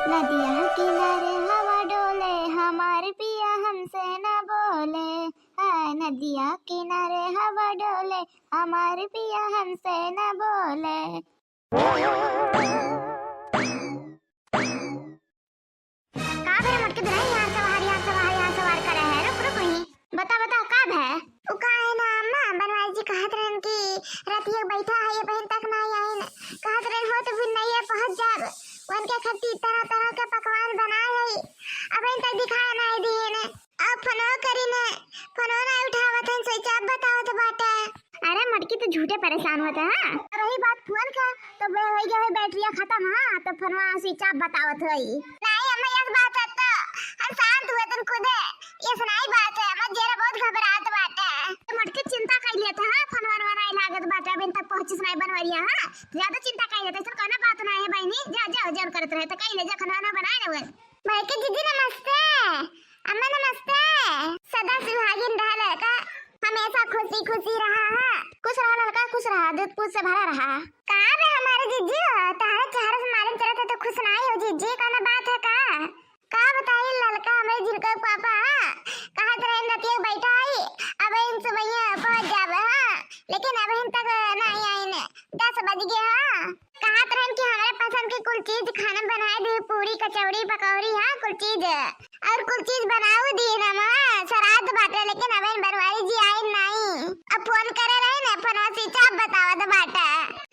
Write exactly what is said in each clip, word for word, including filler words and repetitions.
नदिया किनारे हवा डोले, हमार पिया हमसे ना बोले। हाय, नदिया किनारे हवा डोले, हमार पिया हमसे ना बोले। का बे मोटकी दुल्हन, यहाँ से वहाँ, यहाँ से वहाँ, यहाँ से वहाँ करे है? रुक, रुक वहीं। बता, बता, का भे? उ का है ना अम्मा, बनवारी जी कहत रहन कि रतिया बैठा है, अबहिन तक नाहीं आइन। कहत रहन हो तो फिर नहीं है, पहुँच जाब। उनके खातिर तरह तरह के पकवान बनाए है, अबहिन तक दिखाए नाहीं दीन। अब फोनो करी ने, फोनो नाहीं उठावत है, switch off बतावत बाटे। अरे मोटकी, तू झूठे परेशान होत है, हाँ? रही बात फोन का, तो बे होई गया है बैटरिया खत्म, हाँ, तो फोनवा switch off बतावत होई। नाहीं अम्मा, यस बात है तो हम शांत हुए तन खुदे, यस नाहीं बात है, हमार जेरा बहुत घबरात बाटे। तो मोटकी चिंता कई लेत है, हाँ, फोनवा वनवा नाहीं लागत बाटे, अबहिन तक पहुँचिस नाहीं बनवरिया, हाँ, ज्यादा चिंता कई लेत है, ऐसन कौनो बात नाहीं है बहिनी, जा, जा, जौन करत रहे तो कई ले, जा, खाना वाना बनाए ना। बड़की दीदी नमस्ते। अम्मा नमस्ते। सदा सुहागिन रहा लड़का, हमेशा खुशी खुशी रहा है। खुश रहा लड़का, खुश रहा, दूध पूत से भरा रहा। का बे हमारे जिज्जी हो, तहरे चेहरा से मालूम चलत है तो खुश नाहीं हो जिज्जी, कौनो बात है का? का बताई लड़का, हमरे जिनकर पापा कहत रहे रतिया बैठा है, अबहिन सुबहिया पहुँच जाबे, हाँ, लेकिन अबहिन तक नाहीं आइन, दस बज गया, हाँ। कहत रहन कि हमरे पसंद के कुल चीज खाना बनाए दे, पूरी, कचौड़ी, पकौड़ी, हाँ, कुल चीज। और कुल चीज बनाऊ दीन हम, हाँ, श्राद्ध बाटे, लेकिन अबहिन बनवारी जी आइन नाहीं। अब फोन करे रहे ना, फोनवा switch off बतावत बाटे।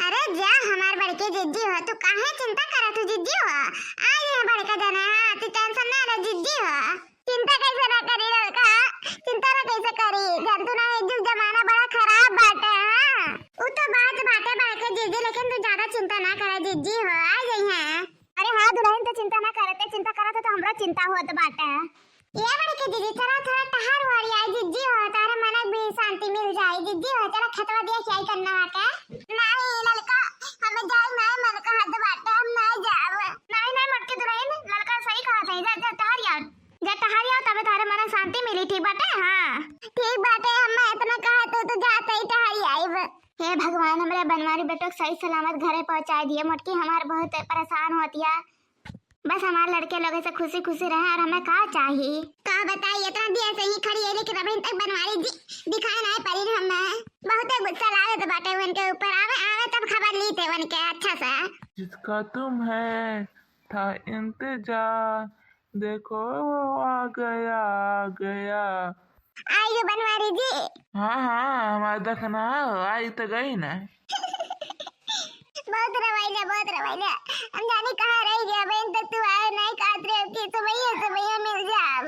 अरे जा, हमार बड़की जिज्जी हो, तू काहे चिंता करत हो जिज्जी हो? आ गए हैं बड़का जने, हाँ, तू tension ना ले जिज्जी हो। चिंता कैसे ना करी लड़का, चिंता ना कैसे करी, जानतू ना एक जुग जमाना बड़ा खराब बाटे, हाँ। उ तो बात बाटे बड़के जिज्जी, लेकिन तू ज्यादा चिंता ना करे जिज्जी हो, आ गई हैं। अरे हाँ दुल्हन, तो चिंता ना करते, चिंता करत तो हमरा चिंता होत बाटे। ये बड़के जिज्जी, चला थोड़ा टहर वहर आई जिज्जी हो, तारे मन भी शांति मिल जाए जिज्जी हो, चला खेतवा दिया क्या करना है का? नहीं लड़का, हमें जाए नहीं मन कहत बाटे, हम नहीं जाब। नहीं नहीं मोटकी दुल्हन, लड़का सही कहत है, जा जा टहर यार। जा टहरिया, तबे तोहरे मन शांति मिली, ठीक बाटे? हाँ। ठीक बाटे, हम इतना कहा तो, तो जाते ही टहरिया आइब। हे भगवान, हमरे बनवारी बेटो के सही सलामत घरे पहुँचाए दिए। मोटकी हमार बहुत परेशान होतिया, बस हमार लड़के लोग से खुशी खुशी रहे और हमें का चाही? का बताई, इतना देर से ही खड़ी है, लेकिन अभी तक बनवारी जी दिखाए नहीं पड़ी हमें। बहुते गुस्सा लागत बाटे उनके ऊपर। आवे, आवे तब खबर लीते उनके अच्छा से। जिसका तुम्हें था इंतजार, देखो वो आ गया, आ गया। आई गयो बनवारी जी। हाँ, हाँ, हमार दखना हो, आई तो गई ना। बहुत रवाइला, बहुत रवाइला। हम जानी कहाँ रह गया, बहन तक तू आए नहीं, कहत रहे कि सुबह, सुबह मिल जाब।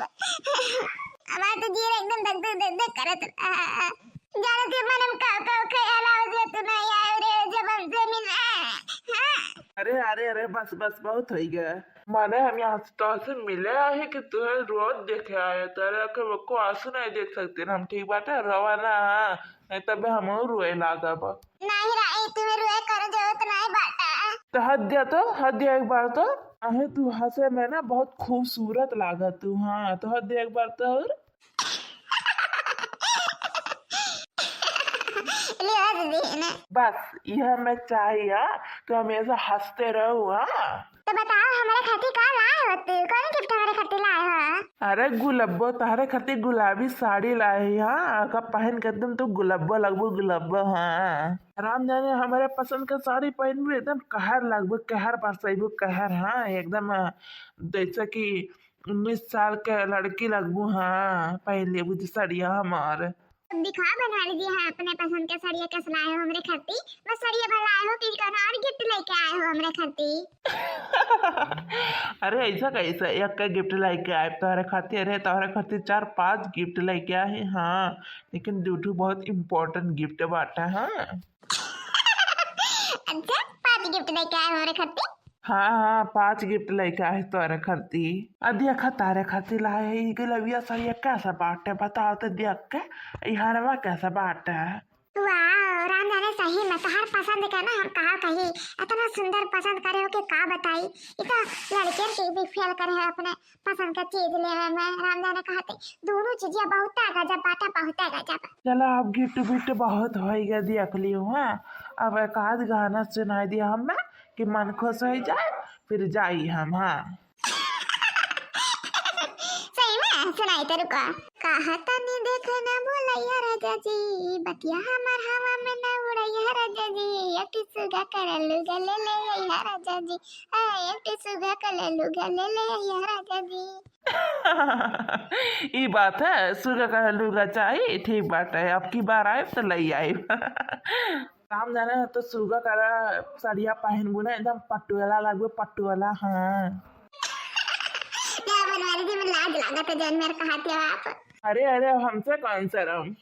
हमार तो जीर एकदम धक धक धक धक करत रहा। जाने के मन में का का ख्याल आवत है, तू नहीं आए रे, जब हमसे मिले। हाँ। अरे, अरे, अरे, बस, बस, बहुत हो गया। माने हम यहाँ से तोहसे मिले आए कि तुहे रोत देखे आए, तारे आँखे में को आंसू नहीं देख सकते ना हम, ठीक बाटे, रोवा ना, हाँ, नहीं तबे हम रोए लागब। नहीं राई, तुम्हें रोए करे जरूरत नहीं बाटे। तो हद दिया तो, हद दिया एक बार तो। आहे तू हंसे में ना बहुत खूबसूरत लागत तू, हाँ, तो हद दिया एक बार तो और। ले हंस दे ना। बस, यह मैं चाहिए, हाँ, तो हमेशा हंसते रहो, हाँ। तो बताओ, हमारे खातिर का लाए हो तू? कौन gift हमारे खातिर लाए हो? अरे गुलब्बो, तहरे खातिर गुलाबी साड़ी लाए ही, हाँ, का पहन के एकदम तू गुलब्बो लगबो, गुलब्बो, हाँ। राम जाने हमारे पसंद के साड़ी पहनबू, एकदम कहर लगबू, कहर बरसैबू, कहर, हाँ, एकदम, अ, जैसे कि उन्नीस साल के लड़की लगबू, हाँ, पहन लेबू जे सड़िया हमार। अब दिखा बनवारी जी, हाँ, अपने पसंद के सड़िया कस लाए हो हमरे खातिर। बस सड़िया भर लाए हो कि कौनो और gift लेके आए हो हमरे खातिर? अरे ऐसा कैसे एक का gift लेके आए तोहरे खातिर? अरे तोहरे खातिर चार पांच gift लेके आए हैं, हाँ, लेकिन दू ठो बहुत important gift बाटा, हाँ। अच्छा, पांच gift लेके आए हो हमरे खातिर? हाँ, हाँ, पांच gift लेके आए तोरे खातिर। आ देखा, तारे खातिर लाए है ई गुलबिया सड़िया, कैसा बाटे बताओ तो देख के, ई हरवा कैसा बाटे? वाह, राम जाने सही में तोहार पसंद का ना हम का कही, इतना सुंदर पसंद करे हो कि का बताई। ई तो लड़के के भी fail करे है अपने पसंद का चीज लेवे में। राम जाने कहते दोनों चीजिया बहुत गजब बाटे, बहुत गजब। चला अब gift विफ्ट बहुत हो गया देख लियो, हाँ, अब एक आध गाना सुनाई दिया हमें कि मन खुश हो जाए, फिर जाई हम, हाँ। सुनाई तो रुका। कहा तनी देख न भुलैया राजा जी, बतिया हमार हवा में न उड़ैया राजा जी, एक ठे सुगा कलर लुगा ले ले अइहा राजा जी, ए, एक ठे सुगा कलर लुगा ले ले अइहा राजा जी। ई बात है, सुगा कलर लुगा चाही, ठीक बात है, अब की बार आइब तो लई आइब। राम जाने तो सुगा कलर सड़िया पहनबू ना, एकदम पटोला लगबू, पटोला। हाँ। का बनवारी जी, में लाज लागत है जौन मेरे कहत हो आप। अरे, अरे, हमसे कौन शर्म?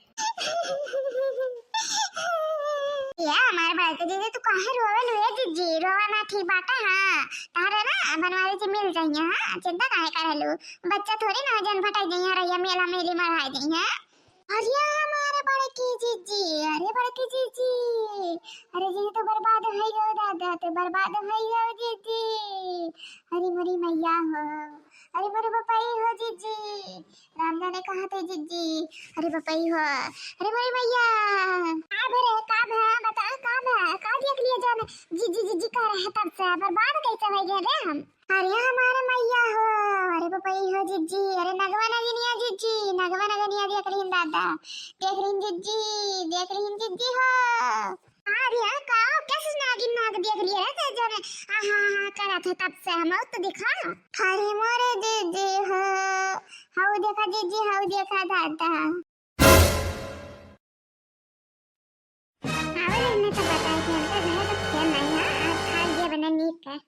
या हमार बड़की जीजी, तू काहे रोवे लू ए जीजी? रोवा ना, ठीक बाटे। हाँ, तारे ना बनवारी जी मिल जइहैं। हाँ, चिंता काहे करे लू? बच्चा थोड़ी ना जन भटाई जइहैं, रैया मेला मेली मढ़ाई जइहैं। अरे हमारे बड़की जीजी, अरे बड़की जीजी, अरे जीजी तो बर्बाद होइ गयो दादा, तो बर्बाद होइ गयो जीजी। अरे मोरी मैया हो, अरे मोरे बपई हो जीजी, राम जाने कहाँ थे जीजी। अरे बपई हो, अरे मोरी मैया। का भरे, का भा, बता, का भा, का देख लिए जौन जीजी, जीजी कह रहे हैं तब से, बर्बाद कैसे होइ गए रे हम? अरे हमारे मैया हो, अरे बपई हो जीजी, अरे नगवा नगनिया जीजी, नगवा नगनिया देख रही दादा, देख रही जीजी, देख रही जीजी हो। अरे का, कैसे नागिन नाग देख लिए रे ते जौन, आहा, आहा, करत है तब से हम तो दिखा। अरे मोरे जीजी हो, हाउ देखा जीजी, हाउ देखा दादा। आवे नहीं तो बताए कि हमके घर तो खेल नहीं है, आज खा लिए बने नीक है।